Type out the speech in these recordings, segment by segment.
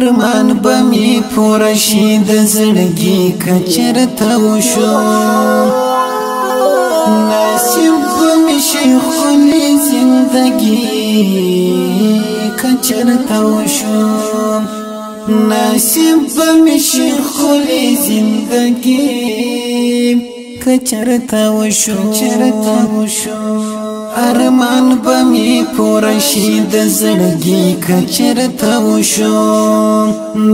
ارمان به مې پوره شي د زړګي که چېرته وشو. نصیب به مې شي ښکلې زندګي که چېرته وشو. نصیب به مې شي ښکلې زندګي که چېرته وشو. چېرته وشو. ارمان به مې پوره شي د زړګي که چېرته وشو.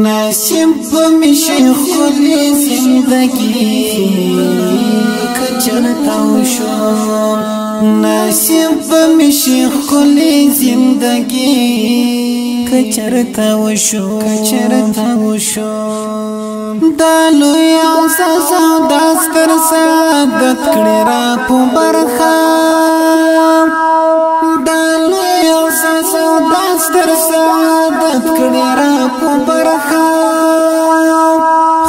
نصیب به مې شي ښکلې زندګي که چېرته وشو. نصیب به مې شي ښکلې زندګي که چېرته وشو. که چېرته وشو. دا لوی احساس او دا ستر سعادت کړی را په برخه. دا لوی احساس او دا ستر سعادت کړی را په برخه.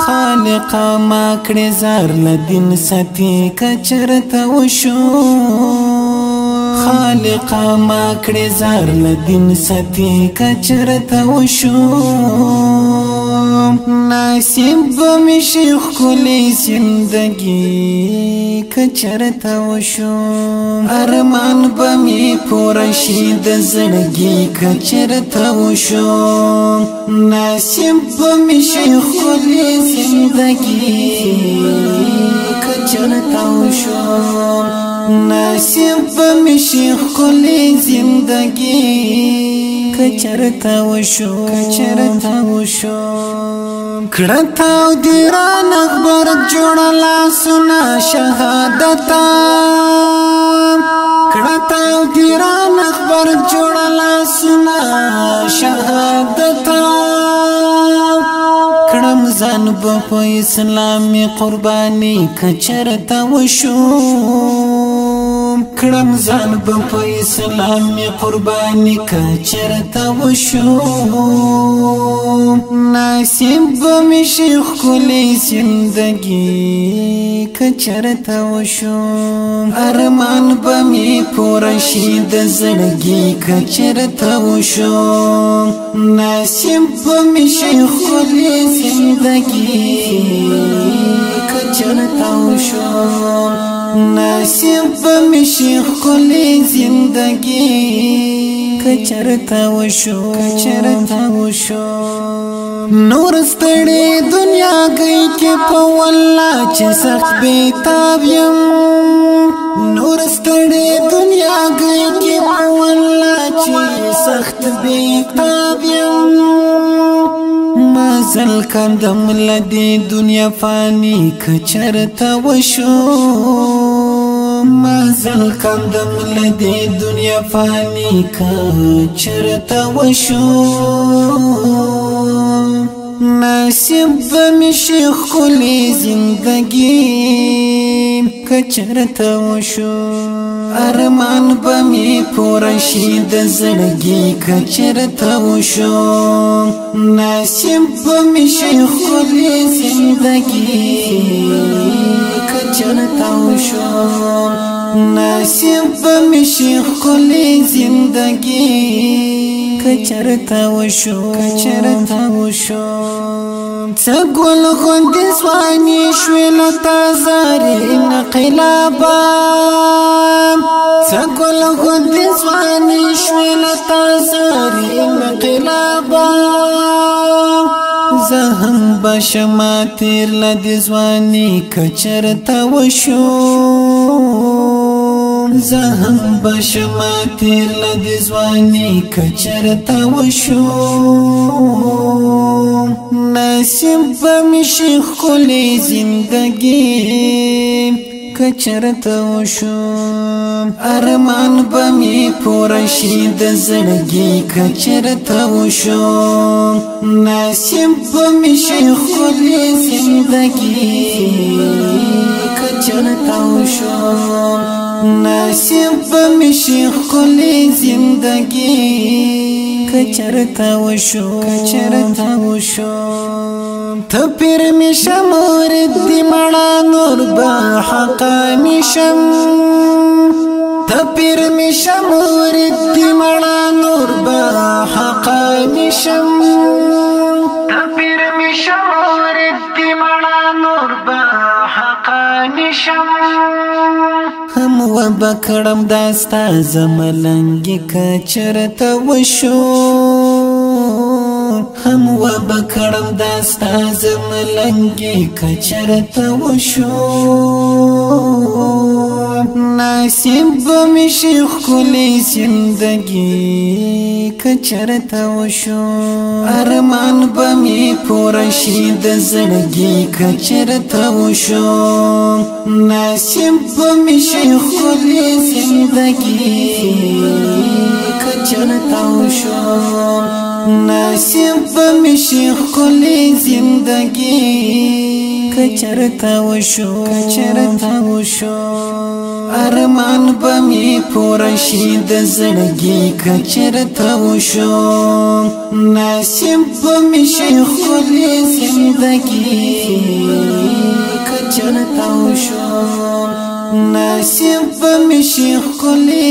خالقه ما کړې زار له دین ساتي که چېرته وشو. خالقه ما کړې زار له دین ساتي که چېرته وشو. نصیب به مې شي ښکلې زندګي که چېرته وشو. ارمان به مې پوره شي د زړګي که چېرته وشو. نصیب به مې شي ښکلې زندګي که چېرته وشو. نصیب به مې شي ښکلې زندګي که چېرته وشو. که چېرته وشو. کړه تاو دې رانه غبرګ جوړه لاسونه شهادته. کړه تاو دې رانه غبرګ جوړه لاسونه شهادته. کړم ځان به په اسلامي قرباني که چېرته وشو. کړم ځان به په اسلامي قرباني که چېرته وشو. نصیب به مې شي ښکلې زندګي که چېرته وشو. ارمان به مې پوره شي د زړګي که چېرته وشو. نصیب به مې شي ښکلې زندګي که چېرته وشو. نصیب به مې شي ښکلې زندګي که چېرته وشو. که چېرته وشو. نور ستړې دنیاګۍ کې په والله چې سخت بېتاب یم. نور ستړې دنیاګۍ کې په والله چې سخت بېتاب یم. مزل کندم له دې دنیا فاني که چېرته وشو. مزل کندم له دې دنیا فاني که چېرته وشو. نصیب به مې شي ښکلې زندګي که چېرته وشو. ارمان به مې پوره شي د زړګي که چېرته وشو. نصیب به مې شي ښکلې زندګي که چېرته وشو. نصیب به مې شي ښکلې زندګي که چېرته وشو. که چېرته وشو. څه ګل غوندې ځواني شوې له تا زارې انقلابه. څه ګل غوندې ځواني شوې له تا زارې انقلابه. زه هم به شمه تېر له دې ځواني که چېرته وشو. زه هم به شمه تېر له دې ځواني که چېرته وشو. نصیب به مې شي ښکلې زندګي که چېرته وشو. ارمان به مې پوره شي د زړګي که چېرته وشو. نصیب به مې شي ښکلې زندګي که چېرته وشو. نصیب به مې شي ښکلې زندګي که چېرته وشو. که چېرته وشو. ته پیر مې شه مرید دې مړه نور به حقاني شم. ته پیر مې شه مرید دې مړه نور به حقاني شم. هم وبکړم دا ستا زملنګي که چېرته وشو، هم وبکړم دا ستا زملنګي که چېرته وشو. نصیب به مې شي ښکلې زندګي که چېرته وشو، ارمان به مې پوره شي د زړګي که چېرته وشو. نصیب به مې شي ښکلې زندګي که چېرته وشو، نصیب به مې شي ښکلې زندګي که چېرته وشو، که چېرته وشو. ارمان به مې پوره شي د زړګي که چېرته وشو، نصیب به مې شي ښکلې زندګي که چېرته وشو، نصیب به مې شي ښکلې.